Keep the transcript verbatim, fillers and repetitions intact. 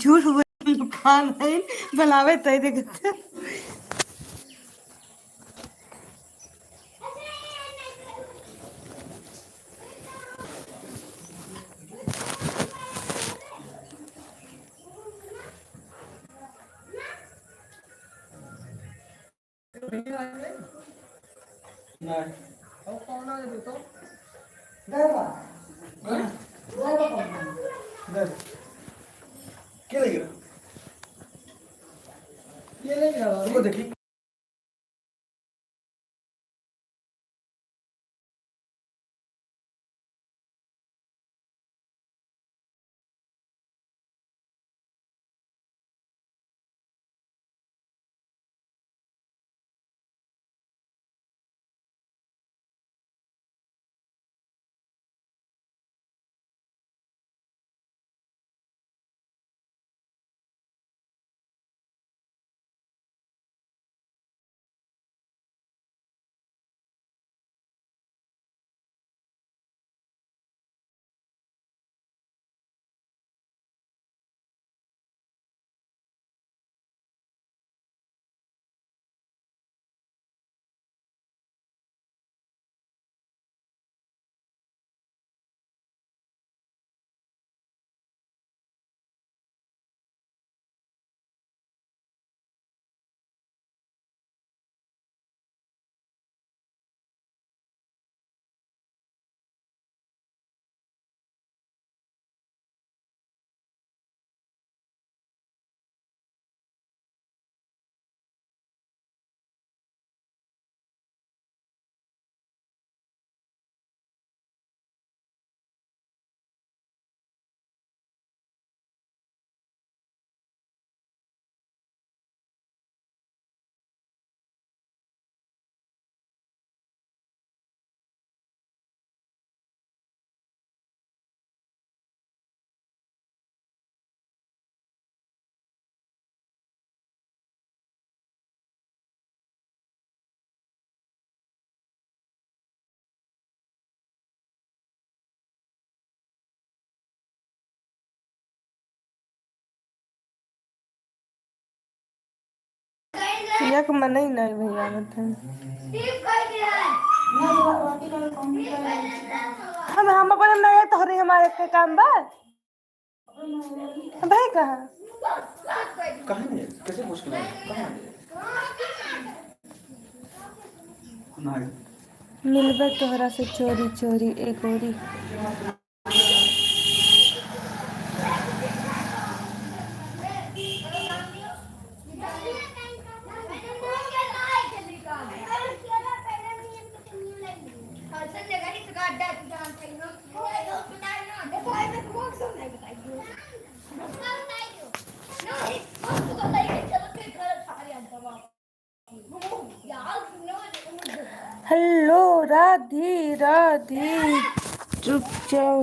दूर हुए दुकान है, बनावे तय देखते। नहीं। और कौन आ गया तो? गए बा। गए? गए बा कौन? गए। के ले गया? ये ले गया। रुको देखी। एक मनई नहीं भैया आवत है। हम, हम अपन नहीं, तोहरे हमारे के काम बा। भाई कहाँ? कहाँ है? कैसे पूछ के लाए? कहाँ है? मिलबे तोहरा से चोरी चोरी ए गोरी। हेलो, राधे राधे। रुक जाओ।